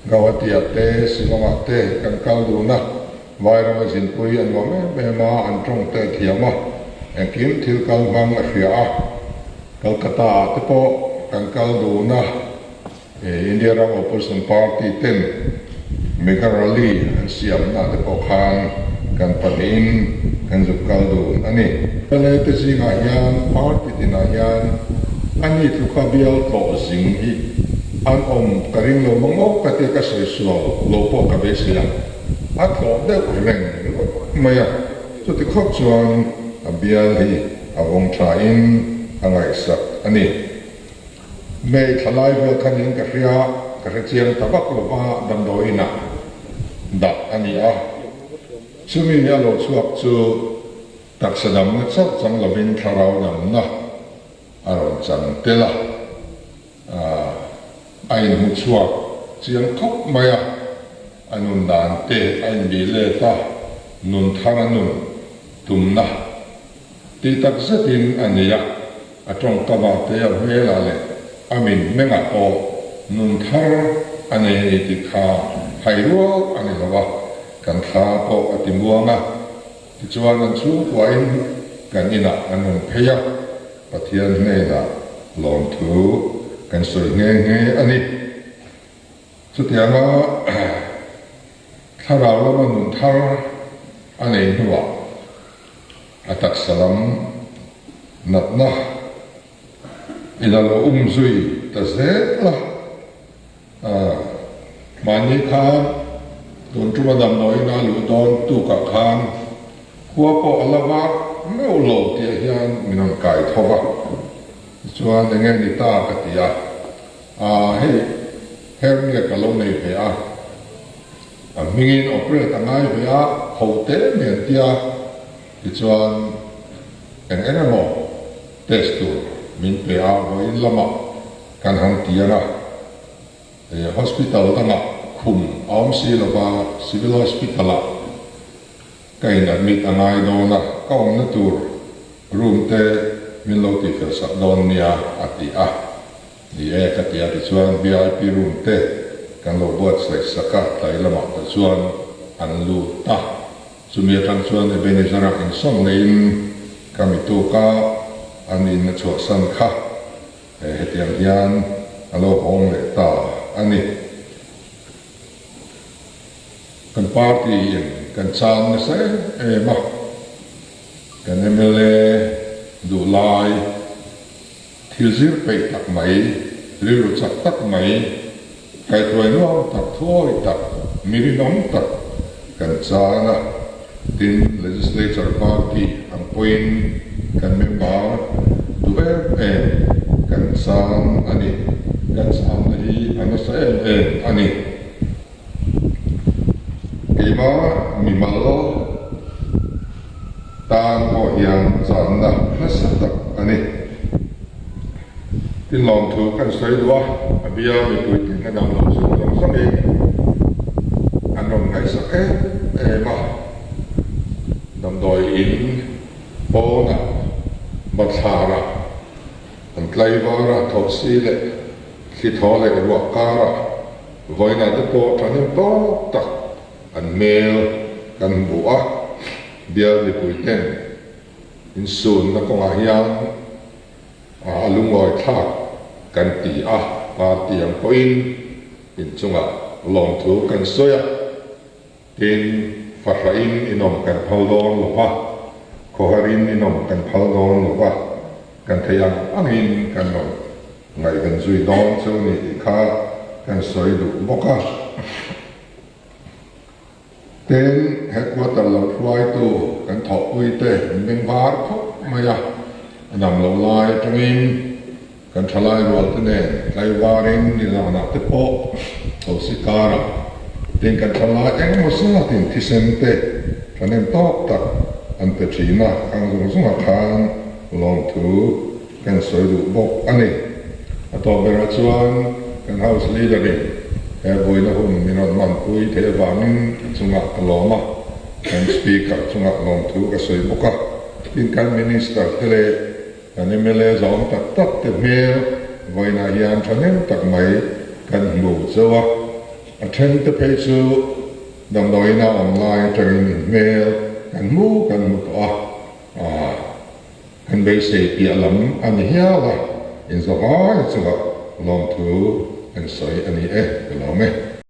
Gauhati-ah te, Shillong-ah te kan kal dun a, Vairama zinpui a nuam em em a, an tawng te a thiam a, engkim thil kal hmang a hria a. Calcutta-ah te pawh kan kal dun a, India ram opposition party ten mega rally an siamna te pawh khan kan pahnihin kan zuk kal dun a ni. Mla te zingah hian party tinah hian a ni tluka bial tlawh zing hi an awm ka ring lo mang awk ka tia ka sawi sual lo pawh ka beisei ang. A tlawh deuh reng ringawt mai a, chuti khawp chuan a bial hi a vawng thain a ngaihsak a ni. May thla lai vel kha niin ka hria, ka hre chiang ta vak lo va, damdawi inah dah a ni a. Chumi a lo chhuak chu taksa damna chauh chang lovin thlarau damna a rawn chang tel a, a inhmu chhuak chiang khawp mai a, a nun dan te a inbih let a, nun thar a nun tumna Tih tak zetin a nei a, a tawngkam ah te a hmelah leh a min mengah pawh nun thar a nei a ni tih kha hai rual a ni lo a, kan thla pawh a ti muang a, tichuan an chhungkuain kan inah an rawn phei a, Pathian hnenah lawmthu kan sawi nghe nghe a ni. Chutianga thlarau lama nun thar a nei hnuah a taksa lam natna in a lo um zui ta zel a. Mahni khan tun tuma damdawiin a luh dawn tukah khan khua pawh a la vak meuh lo tih ah hian min rawn kai tho va, tichuan enge ni ta ka ti a. Aaa hei hernia ka lo nei ve a, a hmingin operate a ngai ve a, ho te mai an tia, tichuan eng eng emaw test tur min pe a, vawiin lamah kan han ti ang a, hospital dangah khum a awm si lova, civil hospital ah ka in admit a ngai dawn a, ka awmna tur room te min lo tihfel sak dawn nia a ti a. Ni e ka ti a tichuan vip room te kan lo buatsaih sak a, tlai lamah te chuan an lut a, chumi atang chuan Ebenezer a insawm leiin ka mi tuk a, an in a chhuahsan kha hetiang hian a lo hawng leh ta a ni. Kan party in kan chan nasa em em a, kan mla duhlai, Thil zir peih tak mai, rilru chak tak mai, kaihhruai nuam tak, thuawi tak, mi rinawm tak kan chan a. Tin, Legislature Party ang pawhin kan member duh em em kan chan a ni. Kan channa hi a nasa em em a ni. Keimah mimal tan pawh hian channa nasa tak a ni. Tin lawmthu kan sawi duh a, a bia mipui te hna dang lo chhung zawng zawngin an rawn ngaihsak em em a, damdawi in pawnah bathlarah an tlaivar a, thawhsi leh thli thaw leh ruah karah vawiinah te pawh thahnem tawk tak an hmel kan hmu a, bial mipui ten insunna kawngah hian a lungawi thlak kan ti a, party ang pawhin inchungah lawmthu kan sawi a, tin fahrahin inawm kan phal dawn lo va, khawharin inawm kan phal dawn lo va, kan theih ang angin kan rawn ngaihven zui dawn chu ni tih kha kan sawi duh bawk a. Tin, headquarter lo hruaitu kan thawhpui te an beng var khawp mai a, a dam loh lai atangin kan thalai rual te nen tlaivarin nizanah te pawh thosi karah tin kan thalai engemaw zatin thisen te thahnem tawk tak an pe thin a, khang zung zungah khan lawmthu Kan sawi duh bawk a ni. A tawp berah chuan kan House Leader in he buaina hun min rawn hmanpui theih avangin a chungah ka lawm a, kan Speaker chungah lawmthu ka sawi bawk a. Tin kan Minister te leh kan mla zawng tak tak te hmel vawiinah hian thahnem tak mai kan hmu chauh a. A then te phei chu damdawiina awm lai atangin in hmel kan hmu kan hmu tawh a, kan beisei piah lam a ni hial a, in zavai chungah lawmthu kan sawi a ni e, ka lawm e.